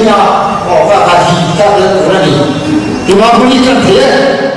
a, aw ka ka thi ka tel tur a ni. Tumah hmun hi kan thei e.